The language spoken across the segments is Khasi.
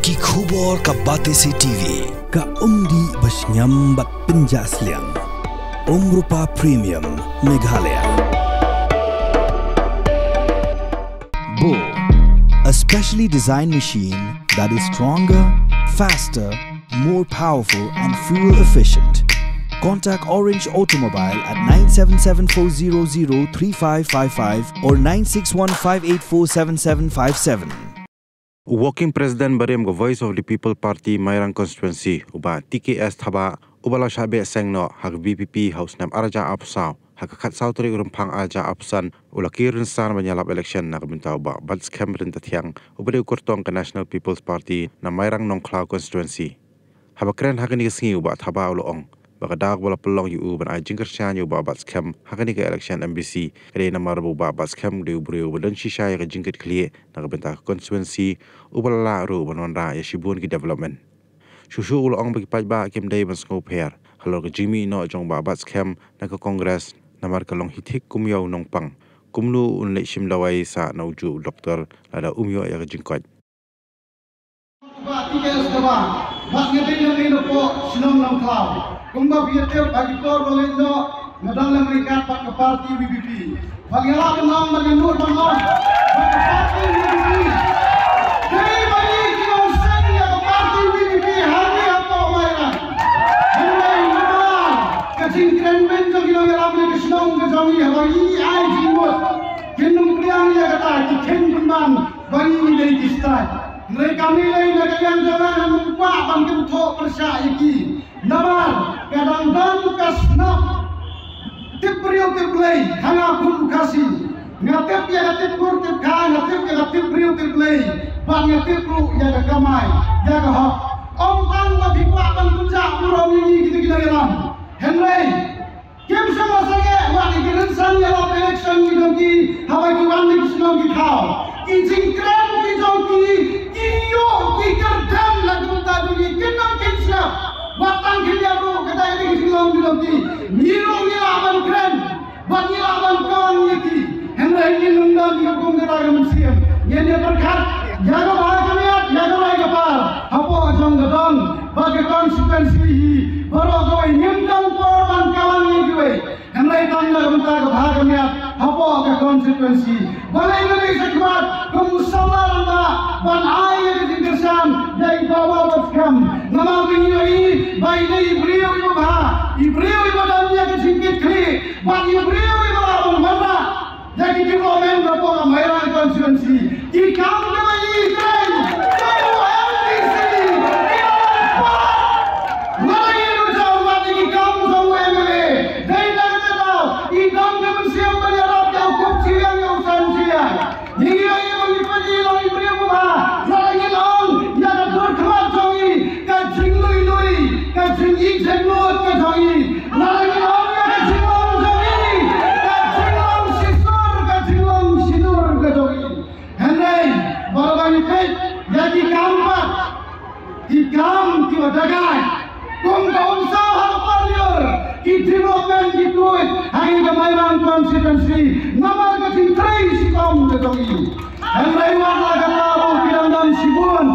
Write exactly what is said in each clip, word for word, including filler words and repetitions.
Ki khubor ka Batesi T V. Ka umdih ba shngiam bad pynjah sliang. Umrupa Premium Meghalaya. Bo, a specially designed machine that is stronger, faster, more powerful and fuel efficient. Contact Orange Automobile at nine seven seven four zero zero three five five five or nine six one five eight four seven seven five seven. U Working President barim ka Voice of the People Party Mairang Constituency, u Bah T K S Thabah, uba la shah beh seng noh ha ka V P P ha u snem ar hajar arphew saw, ha ka khatsaw tarik u Rymphang ar hajar arphew san, u la kir rynsan ban ïalap election na ka bynta u Bah Batskhem Ryntathiang, uba dei u kyrtong ka National People's Party na Mairang Nongkhlaw Constituency. Haba kren ha kane ka sngi, u Bah Thabah u la ong ba ka daw ba la pynlong ïa u ban ai jingkyrshan ïa u Bah Batskhem ha kane ka election M P C ka dei namar ba u Bah Batskhem u dei u briew uba don shisha ïa ka jingkitkhlieh na ka bynta ka constituency, uba la lah ruh ban wanrah ïa shibun ki development. Shuh shuh u la ong ba ki paidbah kim dei ban sngewpher halor ka jingmih noh jong u Bah Batskhem na ka Congress namar ka long hi thik kum ïa u nongpang. Kumno un leit shim dawai sah na u juh u doktor lada um ïoh ïa ka jingkoit. Bah T K S Thabah, bad nga dei nangne napoh shnong Nongkhlaw. Kumba phi ïatip ha ki por ba leit noh, nga dang lem ryngkat bad ka party V P P. Bad nga lah ban ong bad nga nud ban ong ba ka party V P P dei ba ïa ki nongseng ïa ka party V P P hangne hapoh Mairang. Hynrei namar ka jingkren beiñ jong ki nongïalam ne ka shnong ka jong ngi, haba ngi ai jingmut, kin ym pdiang ïa kata, ki kheiñ pynban ba ngi dei ki stad. Hynrei kam lei lei na ka liang jong nga, ngam kwah ban kynthoh pyrshah ïa ki. Namar ka dang don ka shnong tip briew tip Blei ha nga kum u Khasi. Nga tip ïa ka tip kur tip kha, nga tip ïa ka tip briew tip Blei, bad nga tip ruh ïa ka kamai ïa ka hok. Ym tang ba phi kwah ban pynjah burom ïa ngi kita ki nongïalam, hynrei kim shym la sangeh wat ïa ki rynsan ïalap election ki jong ki haba ki wan na ki shnong ki thaw. Ki jingkren ki jong ki, ki ïoh ki kyrdem na ka bynta jong ki, kin nang kin sngap. Wat tang khyndiat ruh kata ïa ki jinglong ki jong ki, ngi ruh ngi lah ban kren bad ngi lah ban kawang ïa ki. Hynrei ngin ym don ïa kum kata ka mynsiem. Ngin ïa pyrkhat ïa ka bha ka miat, ïa ka rai ka par hapoh jong ka dong bad ka constituency hi baroh kawei. Ngim don por ban kawang ïa kiwei. Hynrei tang na ka bynta ka bha ka miat hapoh ka constituency. Balei nga dei shakhmat kum u samla rangbah ban ai ïa ka jingkyrshan ïa i Bah Batskhem? Namar ba ngi ïohi ba i dei i briew iba bha, i briew iba don ïa ka jingkitkhlieh, bad i briew iba lah ban wanrah ïa ki development hapoh ka Mairang constituency. Ki kam kiba i kren kum u M D C, ki la palat. Lada ngi ïoh jam bad ïa ki kam jong u M L A, dei na kata daw i don ka mynsiem ban ïarap ïa u kup shiliang ïa u san shiliang. Ngi ïohi ba ngi pynïaid long i briew ba bha. Lada ngin ong ïa ka dur khmat jong ngi, ka jinglui lui, ka jingïeit jinglut ka jong ngi. Lada ngin ong ïa ka jinglong jong ngi, ka jinglong shisur, ka jinglong shinur ka jong ngi. Hynrei baroh ba ngi peit ïa ki kam pat, ki kam kiba dang ai, kum ka umsaw ha ka por lyiur, ki development ki tuid ha ngi ka Mairang constituency namar ka jingtrei shitom ka jong ngi. Hynrei wat la kata ruh ki dang don shibun,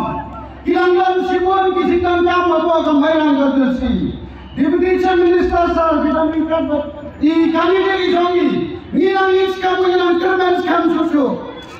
ki dang don shibun ki jingdonkam hapoh ka Mairang constituency. Deputy Chief Minister sir, ki dang ryngkat bad i candidate i jong ngi, ngi nang ïeit skhem, ngi nang kyrmen skhem shuh shuh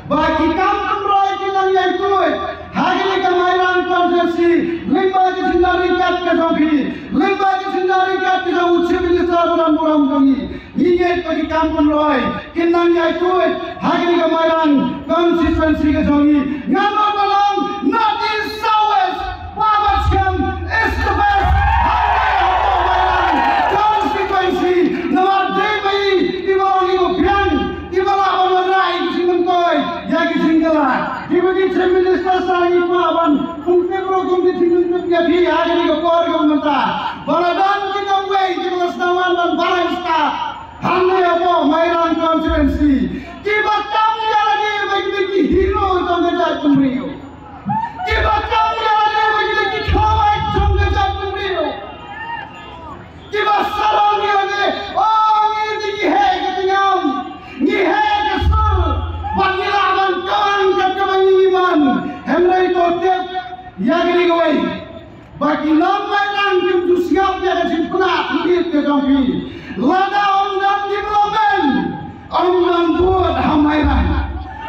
ba ki kam pynroi kin nang ïai tuid ha kane ka Mairang constituency lyngba ka jingdon ryngkat ka jong phi, lyngba ka jingdon ryngkat ka jong u Chief Minister ba don burom jong ngi. Ngi ngeit ba ki kam pynroi kin nang ïai tuid ha kane ka Mairang constituency ka jong ngi. Ngan ong ba long North East South West, Bah Batskhem is the best. Hangne hapoh Mairang constituency, namar dei ba i, iba long iba biang, iba lah ban wanrah ïa ki jingmyntoi, ïa ki jingkylla. Iba dei Chief Minister sir, ngi kwah ban pyntip ruh kum ka jingpyntip ïa phi ha kane ka por kaba mynta ba la don ki nongwei kiba la sdang wan ban balance ka hangne hapoh Mairang constituency, kiba kam ïa lade ba ki dei ki hero jong ka jaitbynriew, kiba kam ïa lade ba ki dei ki khawai jong ka jaitbynriew, kiba sarong ïa lade, o, ngi dei ngi heh ka tnga, ngi heh ka sur, bad ngi lah ban kawang kat kaba ngi man. Hynrei to tip Ïa kane kawei, ba ki nong Mairang kim ju sngap ïa ka jingpynah thylliej ka jong phi. Lada ym don development, ym don vote ha Mairang.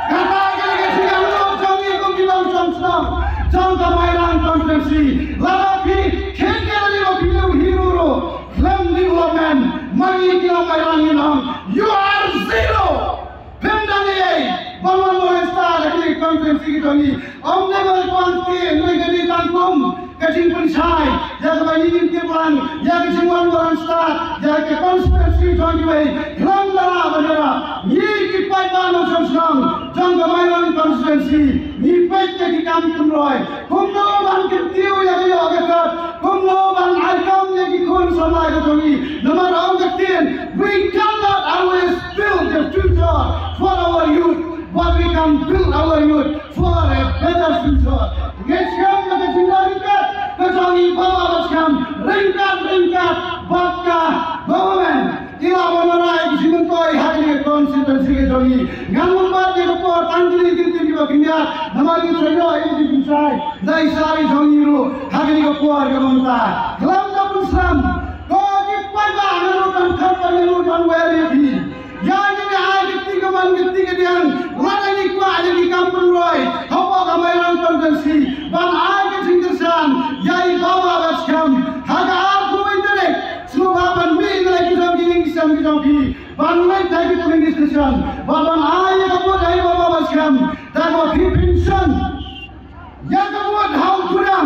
Kata ka dei ka jingangnud jong ngi kum ki nongshong shnong jong ka Mairang constituency. Lada phi kheiñ ka dei ba phi dei u hero ruh, khlem development, ma ngi ki nong Mairang ngi ong, you are zero. Phim don ei ei ban wan ban stad ha kane ka constituency ka jong ngi. Ym dei ban wan te ngi ka dei tang kum ka jingpynshai ïa kaba ngi ngin tip lang ïa ka jingwan ban stad ïa ka constituency ka jong ngi wei. Khlem da lah ban ïarap, ngi ki paidbah nongshong shnong jong ka Mairang constituency, ngi peit ïa ki kam pynroi. Kumno ban kyntiew ïa ka ïoh ka kot, kumno ban ai kam ïa ki khun samla ka jong ngi. Namar ong ka ktien, we cannot always build the future for our youth, but we can build our youth for a better future. Ngi sngewthuh ba ka jingdon ryngkat ka jong ngi, bad bad sngewthuh ryngkat ryngkat bad ka government. Ngi la wanrah ïa ki jingmyntoi ha kane ka constituency ka jong ngi. Ngan ym bat ïa ka por tang kine ki ktien kiba khyndiat, namar ngi shu ïoh ïa ki jingshai na i sar i jong ngi ruh ha kane ka por kaba mynta. Khlem da pynslem, ko ki paidbah, ngan ruh ban khot, ngan ruh ban wer ïa phi. Ïa kine, ai ka kti kamon, ka kti kadiang, lada ngi kwah ïa ki kam pynroi hapoh ka Mairang constituency, ban ai ka jingkyrshan ïa i Bah Bah Batskhem ha ka arphew wei tarik. Sngewbha ban mih na ki jong ki ïing ki sem ki jong phi, ban leit ha ki polling station, bad ban ai ïa ka vote ha i Bah Bah Batskhem, da kaba phi pynshong ïa ka vote ha u khynnah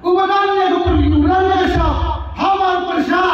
uba don ïa ka pyrshah, uba don ïa ka shop hamar pyrshah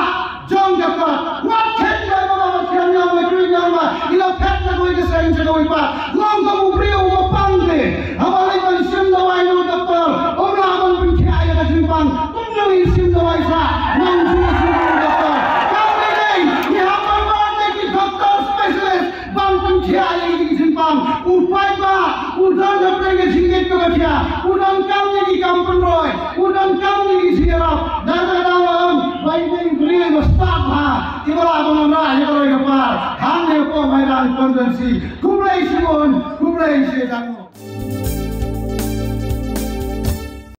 jong ka kot. Wat kheiñ ba i Bah Bah Batskhem ïa u, ba i Bah Bah Batskhem ïa u, i la phet na kawei ka seng sha kawei pat. Long kum u briew uba pang te, haba leit ban shim dawai na u doktor, um lah ban pynthiah ïa ka jingpang. Kumno ngin shim dawai sha nang jong u doktor? Kam dei dei, ngi hap ban wan ïa ki doctor specialist ban pynthiah ïa ki jingpang. U paidbah u don hapdeng ka jingngeit kaba thiah, u donkam ïa ki kam pynroi, u donkam ïa ki jingïarap. Nangta ka daw ba ong ba i dei u briew ba stad bha, iba lah ban wanrah ïa ka roi ka par hangne hapoh Mairang constituency. Khublei shibun, khublei shihajar nguh.